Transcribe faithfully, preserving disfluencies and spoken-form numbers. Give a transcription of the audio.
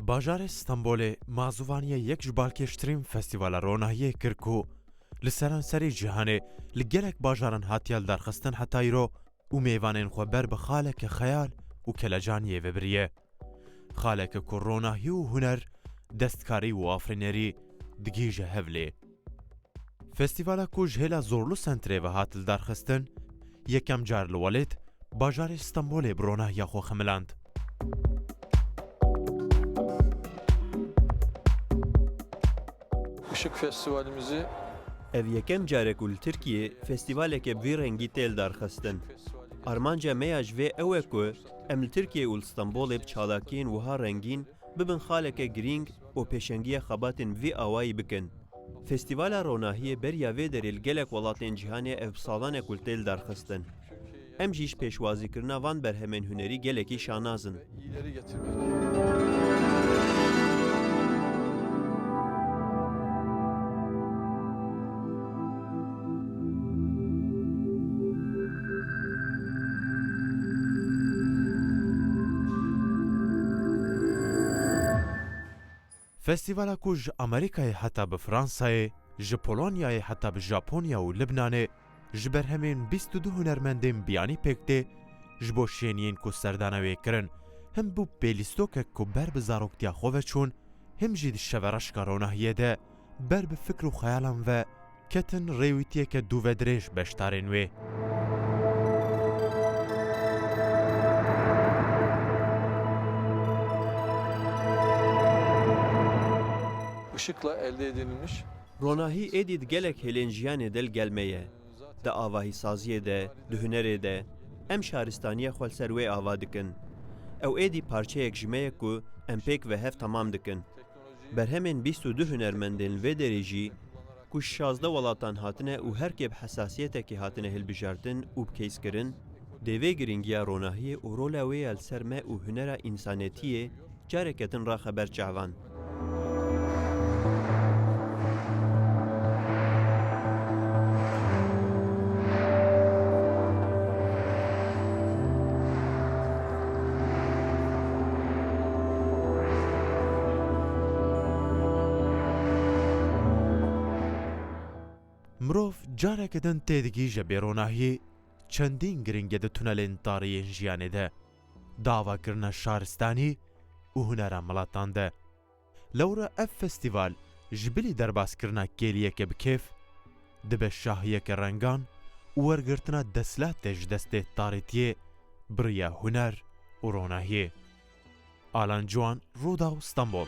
Bajarê Stenbolê mazûvaniyê yek ji balkêştirîn festîvala ronahiyê kir ku li seranserê cîhanê li gelek bajaran hatiye lidarxistin heta îro û mêvanên xwe ber bi xaleke xeyal û kelecaniyê ve biriye. Xaleke ku ronahî û huner, destkarî û afirînerî digihîje hev lê. Festîvala ku ji hêla Zorlu Centerê ve hat lidarxistin, yekem car li welêt bajarê Stenbolê bi ronahiya xwe xemiland. Işık Festivalimizi Ev yekem car e ku li Tirkiyê festîvaleke bi vî rengî tê lidarxistin. Armanca me ya ji vê ew e ku em li Tirkiyê û li Stenbolê bi çalakiyên wiha rengîn bibin xaleke girîng û pêşengiya xebatên bi vî awayî bikin. Festîvala ronahiyê beriya vê derê li gelek welatên cîhanê ev bi salan e ku li tê lidarxistin. Em jî ji pêşwazîkirina van berhemên hunerî gelekî şanaz in. İleri getirmek. Festîvala ku ji Amerîkayê heta bi Fransayê, ji Polonyayê heta bi Japonya û Libnanê, ji berhemên bîst û du hunermendên biyanî pêk tê, ji bo şêniyên ku serdana wê kirin, him bû pêlîstokek ku ber bi zaroktiya xwe ve çûn, him jî di şevereşka ronahiyê de ber bi fikr û xeyalan ve ketin rêwîtiyeke dûvedirêj beşdarên wê. Işıkla elde edilmiş. Ronahî êdî di gelek hêlên jiyanê de li gel me ye. Di avahîsaziyê de, di hunerê de, em şaristaniya xwe li ser wê ava dikin. Ew êdî parçeyek ji me ye ku em pêk ve hev temam dikin. Berhemên bîst û du hunermendên li vê derê jî ku ji şazdeh welatan hatine û her kê bi hesasiyetekê hatine hilbijartin û bi case kirin, dê vê girîngiya ronahiyê û rola wê ya li ser me û hunera însanetiyê careke din raxe ber çavan. Mirov careke din têdigihîje bêronahiyê çendîn giring e di tunelên tarî yên jiyanê de, di avakirina şaristanî û hunera milatan de. Lewra ev festîval ji bilî derbaskirina kêliyeke bi kêf, dibe şahiyeke rengan û wergirtina desthilatê ji destê tarîtiyê bi riya huner û ronahiyê. Alan Ciwan, Rûdaw, Stenbol.